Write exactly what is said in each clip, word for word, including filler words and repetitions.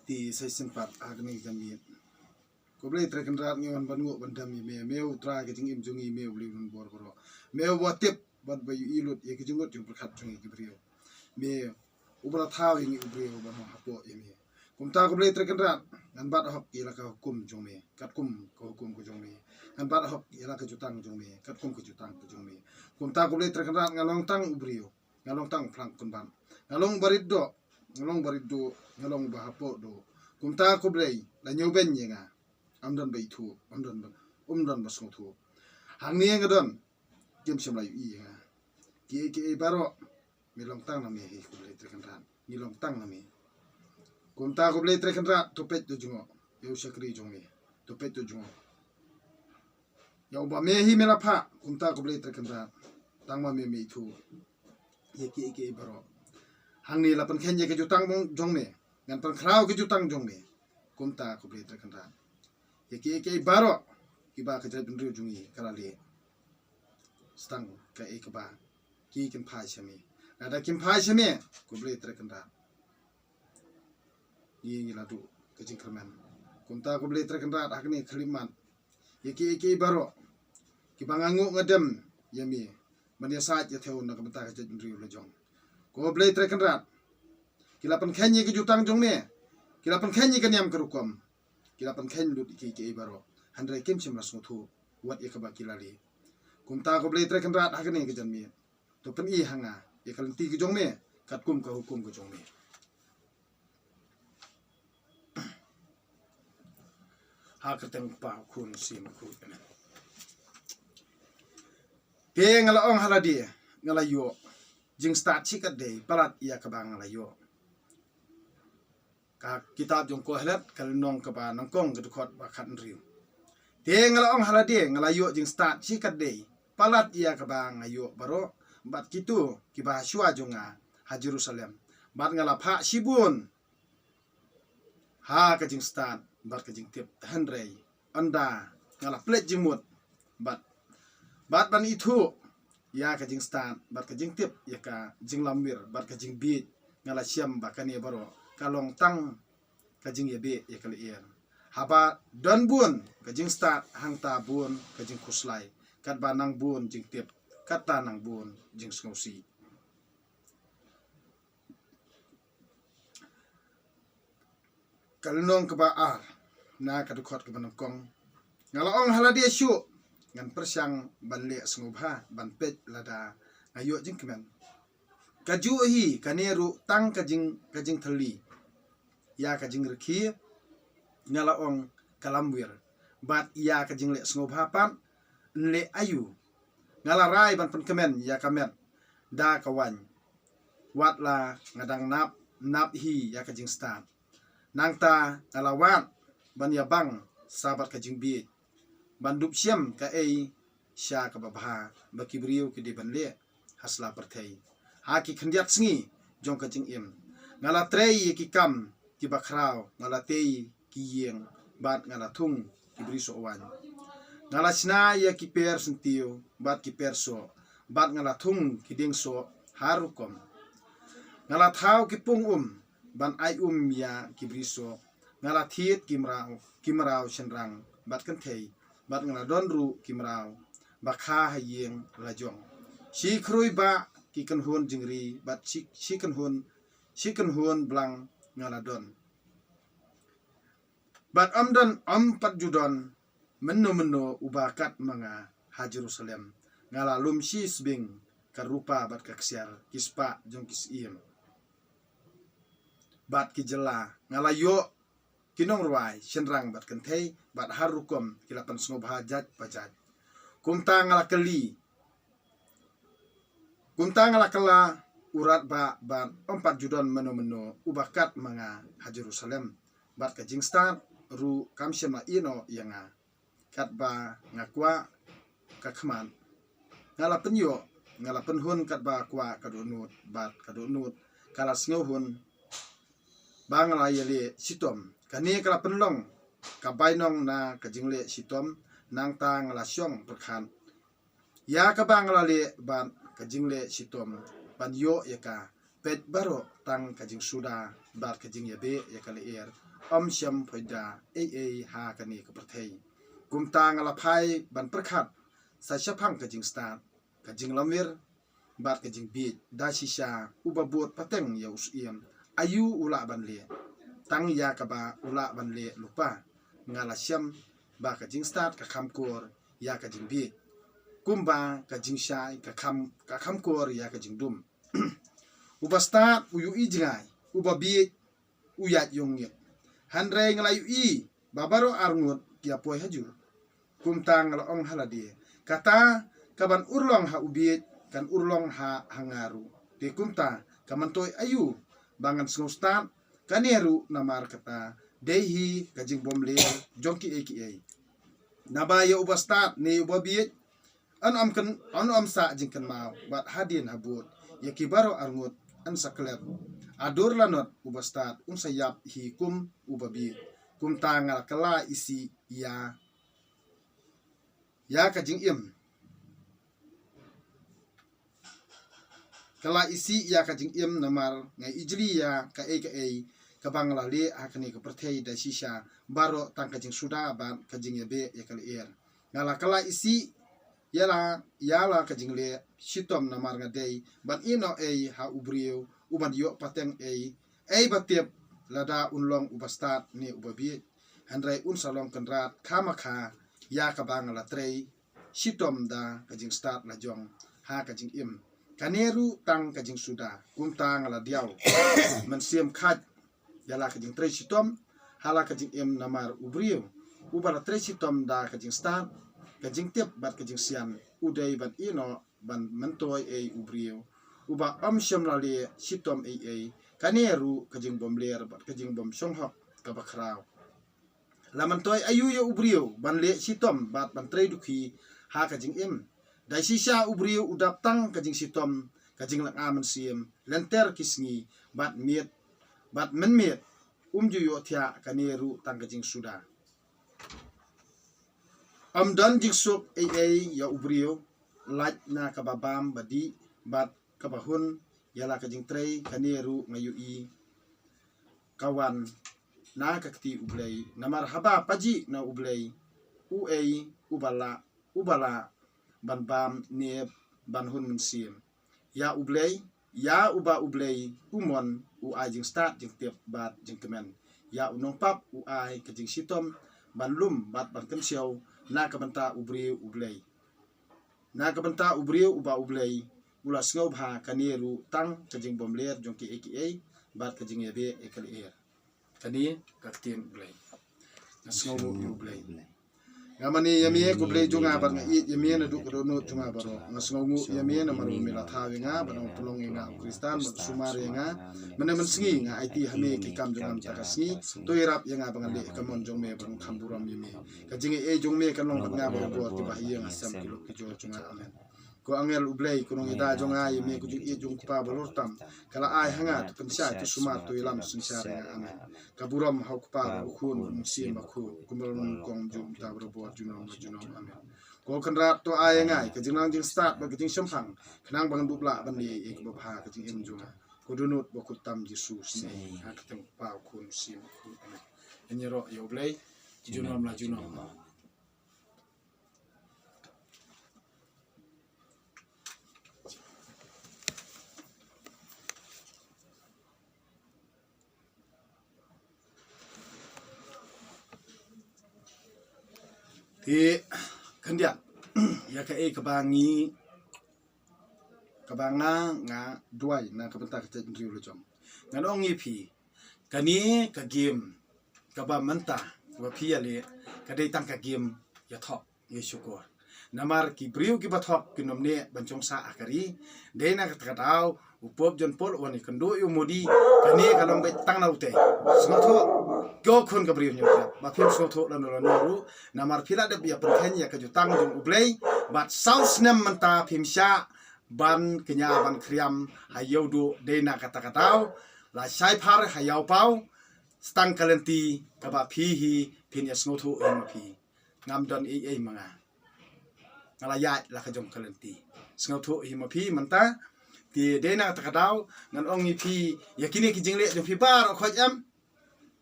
Te sa shisien pat ha kane ka janmiet, ko Blei Trai Kynrad, ngi wan ban nguh ban dem ïa me, me u Trai ka jingim jong ngi, me u Blei u don bor baroh, me uba tip bad ba ïohi lut ïa ki jingmut jingpyrkhat jong ngi ki briew, me uba la thaw ïa ngi u briew ban ong hapoh ïa me. Kumta ko Blei Trai Kynrad, ngan bat hok ïa la ka hukum jong me, katkum ka hukum ka jong me. Ngan bat hok ïa la ka jutang jong me, katkum ka jutang ka jong me. Kumta ko Blei Trai Kynrad, nga long tang u briew, nga long tang u phlang pynban, nga long barit doh, nga long barit doh, nga long ba hapoh doh. Kumta ko Blei, la ñiewbeiñ ïa nga, ym don ba ithuh, ym don ba, ym don ba sngewthuh. Hangne nga don, kim shym la ïohi ïa nga. Kiei kiei baroh, me long tang na me hi ko Blei Trai Kynrad, ngi long tang na me. Kumta ko Blei Trai Kynrad, to peit to jngoh ïa u shakri jong me, to peit to jngoh ïa uba me hi me la phah. Kumta ko Blei Trai Kynrad, tang ma me me ithuh ïa kiei kiei baroh. Hangne la pynkheiñ ïa ka jutang jong me, ngan pynkhraw ka jutang jong me. Kumta ko Blei Trai Kynrad, ïa kiei kiei baroh kiba ka jaitbynriew jong ngi ka la leh, tang kaei kaba ki kin phai sha me. Lada kim phai sha me ko Blei Trai Kynrad, ngi ngi la duh ka jingkyrmen. Kumta ko Blei Trai Kynrad, ha kane ka khyllipmat, ïa kiei kiei baroh kiba nga nguh nga dem ïa me ban ïasaid ïathew na ka bynta ka jaitbynriew la jong, ko Blei Trai Kynrad, ki la pynkheiñ ïa ka jutang jong me, ki la pynkheiñ ïa ka niam ka rukom, ki la pynkheiñ lut ïa kiei kiei baroh, hynrei kim shym la sngewthuh wat ïa kaba ki la leh. Kumta ko Blei Trai Kynrad, ha kane ka janmiet, to pyni ha nga ïa ka lynti ka jong me, katkum ka hukum ka jong me. Ha ka kyrteng u Kpa, u Khun, u Mynsiem Bakhuid, amen. Te nga la ong ha lade, nga la ïoh jingstad shikatdei palat ïa kaba nga la ïoh. Ka kitab jong Kohelet, ka lynnong kaba nyngkong, ka dkhot ba khathynriew. Te nga la ong ha lade, nga la ïoh jingstad shikatdei palat ïa kaba nga ïoh baroh, bad kito kiba shuwa jong nga ha Jerusalem. Bad nga la phah shibun ha ka jingstad bad ka jingtip, hynrei ynda nga la pynleit jingmut bad, bad ban ithuh ïa ka jingstad bad ka jingtip, ïa ka jinglamwir bad ka jingbieit, nga la shem ba kane baroh ka long tang ka jingïabeh ïa ka lyer. Haba don bun ka jingstad, hangta bun ka jingkhuslai, katba nang bun jingtip, katta nang bun jingsngewsih. Ka lynnong kaba ar, na ka dkhot kaba nyngkong, nga la ong ha lade, shuh ngan pyrshang ban leh sngewbha ban peit lada nga ïoh jingkmen. Kajuh hi kane ruh tang ka jing, ka jingthylli ïa ka jingrkhie, nga la ong, ka lamwir, bad ïa ka jingleh sngewbha pat, yn leh aïu? Nga la rai ban pynkmen ïa ka met da ka waiñ, wat la nga dang nap nap hi ïa ka jingstad. Nangta nga la wad ban ïabang sa bad ka jingbieit, ban dup shem kaei sha kaba bha ba ki briew ki dei ban leh ha sla pyrthei. Ha ki khyndiat sngi jong ka jingim, nga la trei ïa ki kam kiba khraw, nga la tei ki ïing, bad nga la thung ki bri soh waiñ. Nga la shna ïa ki per syntiew bad ki per soh, bad nga la thung ki dieng soh har rukom. Nga la thaw ki pung um ban ai um ïa ki bri soh. Nga la thied ki mraw, ki mraw shynrang bad kynthei, bad nga la don ruh ki mraw ba kha ha ïing la jong. Shi khrui bah ki kynhun jingri bad shi, shi kynhun, shi kynhun blang nga la don. Bad ym don, ym pat ju don mynno mynno uba kat ma nga ha Jerusalem. Nga la lum shi sbing ka rupa bad ka ksiar, ki spah jong ki syiem bad ki jylla. Nga la ïoh ki nongrwai shynrang bad kynthei, bad har rukom ki la pynsngewbha jait pa jait. Kumta nga la kylli, kumta nga la kylla u radbah, bad ym pat ju don mynno mynno uba kat ma nga ha Jerusalem. Bad ka jingstad ruh kam shym la ïehnoh ïa nga. Katba nga kwah ka khmat, nga la pynïoh, nga la pynhun katba kwah ka dohnud, bad ka dohnud ka la sngewhun ba nga la ïaleh shitom. Kane ka la pynlong ka bainong na ka jingleh shitom, nangta nga la shong pyrkhat ïa kaba nga la leh bad ka jingleh shitom ban ïoh ïa ka. Peit baroh tang ka jingsuda bad ka jingïabeh ïa ka lyer, ym shym phoida ei ei ha kane ka pyrthei. Kumta nga la phai ban pyrkhat sa shaphang ka jingstad, ka jinglamwir bad ka jingbieit da shisha uba bud pateng ïa u syiem. Aïu u lah ban leh? Tang ïa kaba u lah ban leh lypa. Nga la shem ba ka jingstad ka kham kor ïa ka jingbieit, kumba ka jingshai ka kham, ka kham kor ïa ka jingdum. Uba stad u ïohi jngai, uba bieit u ïaid ïong ngit. Hynrei nga la ïohi ba baroh arngut ki ïa poi ha jur. Kumta nga la ong ha lade, kata ka ban urlong ha u bieit kan urlong ha, ha nga ruh. Te kumta ka myntoi aïu ba ngan sngewstad? Kane ruh namar kata dei hi ka jingbymler jong kiei kiei. Naba ïa uba stad ne uba bieit yn ym kyn, yn ym sah jingkynmaw, bad hadien habud ïa ki baroh arngut yn sa klet. A dur lanot uba stad un sa ïap hi kum uba bieit. Kumta nga la kylla isih ïa, ïa ka jingim. Kylla isih ïa ka jingim namar nga ijli ïa kaei kaei kaba nga la leh ha kane ka pyrthei da shisha, baroh tang ka jingsuda bad ka jingïabeh ïa ka lyer. Nga la kylla isih ïa la, ïa la ka jingleh shitom namar nga dei ban ïehnoh ei ha u briew uban ïoh pateng ei, ei ba tip lada un long uba stad ne uba bieit. Hynrei un sa long kynrad khamkha ïa kaba nga la trei shitom da ka jingstad la jong ha ka jingim. Kane ruh tang ka jingsuda. Kumta nga la diaw mynsiem khait ïa la ka jingtrei shitom ha la ka jingim namar u briew uba la trei shitom da ka jingstad, ka jingtip bad ka jingsian, u dei ban ïehnoh ban myntoi ei u briew uba ym shym la leh shitom ei ei. Kane ruh ka jingbymler bad ka jingbymshonghok kaba khraw. La myntoi aïu ïa u briew ban leh shitom bad ban trei dukhi ha ka jingim? Da shisha u briew u dap tang ka jingshitom, ka jinglynga mynsiem lynter ki sngi, bad miet, bad mynmiet um ju ïohthiah. Kane ruh tang ka jingsuda. Ym don jingsuk ei ei ïa u briew, lait na kaba bam ba dih bad kaba hun ïa la ka jingtrei. Kane ruh nga ïohi ka wan na ka kti U Blei. Namar haba pajih na U Blei, uei uba lah, uba lah ban bam ne ban hun mynsiem? Ïa U Blei, ïa uba U Blei u mon, u ai jingstad, jingtip bad jingkmen. Ïa u nongpap u ai ka jingshitom ban lum bad ban kynshew na ka bynta u briew U Blei. Na ka bynta u briew uba U Blei u la sngewbha. Kane ruh tang ka jingbymler jong kiei kiei bad ka jingïabeh ïa ka lyer. Kane ka ktien U Blei. Nga sngewnguh ïa U Blei. Nga mane ïa me ko Blei jong nga bad nga ïeit ïa me naduh ka dohnud jong nga baroh. Nga sngewnguh ïa me namar ba me la thaw ïa nga bad nga pynlong ïa nga u Khristan bad sumar ïa nga. Mynne mynsngi nga aiti ha me ki kam jong nga mynta ka sngi. To ïarap ïa nga ba ngan leh ka mon jong me bad ngan kham burom ïa me. Ka jingaiei jong me kan long bad nga barabor, kiba ha ïing ha sem, ki lok ki jor jong nga. Amen. Ko angel U Blei, ko nongïada jong nga ïa me, ko jingïeit jong U Kpa Balortam, ka la ai ha nga, to pynshai, to sumar, to ïalam synshar ïa nga. Amen. Ka burom ha U Kpa, U Khun, U Mynsiem Bakhuid, kumba la long nyngkong, mynta, barabor, junom la junom. Amen. Ko Kynrad, to ai ïa nga ka jingnang jingstad bad ka jingshemphang, khnang ba ngan dup lah ban leh ïa kaba bha ha ka jingim jong nga. Ko Dohnud Bakhuid tam Jisu, sngew ha ka kyrteng U Kpa, U Khun, U Mynsiem Bakhuid. Amen. Ngin ïaroh ïa U Blei junom la junom. Te khyndiat ïa kaei kaba ngi, kaba nga, nga duwai na ka bynta ka jaitbynriew la jong. Ngan ong ïa phi, kane ka game kaba mynta kaba phi ïaleh ka dei tang ka game ïa thok ïa shukor. Namar ki briew kiba thok kin ym neh ban shong sah ha ka ri. Dei na kata ka daw u Pope John Paul u wan ïakynduh ïa u Modi, kane ka long beit tang na utei. Sngewthuh ko khun ka briew hynñiewtrep, ba phim sngewthuh lano lano ruh, namar phi la dep ïa pynkheiñ ïa ka jutang jong U Blei bad saw snem mynta phim shah ban kñia ban khriam ha Ïewduh. Dei na kata ka daw la shai phar ha Ïawpaw, sa tang ka lynti kaba phi hi phin ïa sngewthuh hi ma phi. Ngam don ei ei ma nga. Nga la ïaid la ka jong ka lynti. Sngewthuh hi ma phi mynta. Te dei na kata ka daw ngan ong ïa phi, ïa kine ki jingleh jong phi baroh khoit em,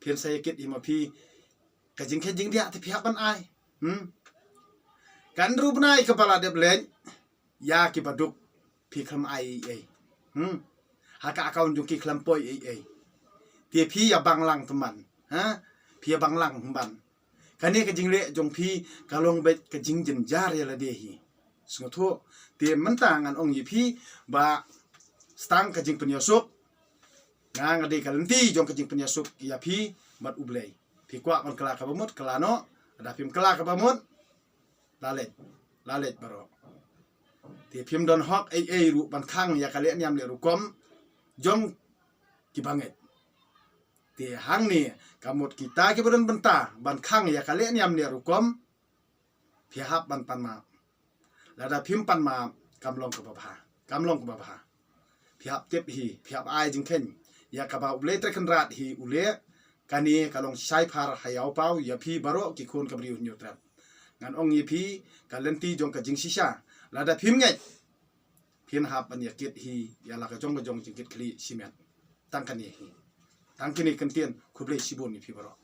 phin sa ïa kit hi ma phi. Ka jingkhein jingdiah te phi hap ban ai. Hmm. Kan ruh bnai kaba la dep leit, ïa kiba duk phi khlem ai ei ei. Hmm. Ha ka account jong ki khlem poi ei ei. Te phi ïa bang lang tymmen. Ha? Phi ïa bang lang tymmen. Kane ka jingleh jong phi ka long beit ka jingjynjar ïa lade hi. Sngewthuh. Te mynta ngan ong ïa phi ba stang ka jingpynïasuk, nga nga dei ka lynti jong ka jingpynïasuk ïa phi bad U Blei. Phi kwah ban kylla kaba mut, kylla noh. Lada phim kylla kaba mut, la leit, la leit baroh. Te phim don hok ei ei ruh ban khang ïa ka leh niam leh rukom jong kiba ngeit. Te hangne ka mut kita kiba don bynta ban khang ïa ka leh niam leh rukom, phi hap ban pan map. Lada phim pan map, kam long kaba bha, kam long kaba bha. Phi hap tip hi, phi hap ai jingkhein ïa kaba U Blei Trai Kynrad hi u leh. Kane ka long shai phar ha ïa u paw ïa phi baroh ki khun ka Bri u Hynñiewtrep. Ngan ong ïa phi, ka lynti jong ka jingshisha, lada phim ngeit, phin hap ban ïa kit hi ïa la ka jong ka jong jingkit khlieh shimet. Tang kane hi. Tang kine ki kyntien, khublei shibun ïa phi baroh.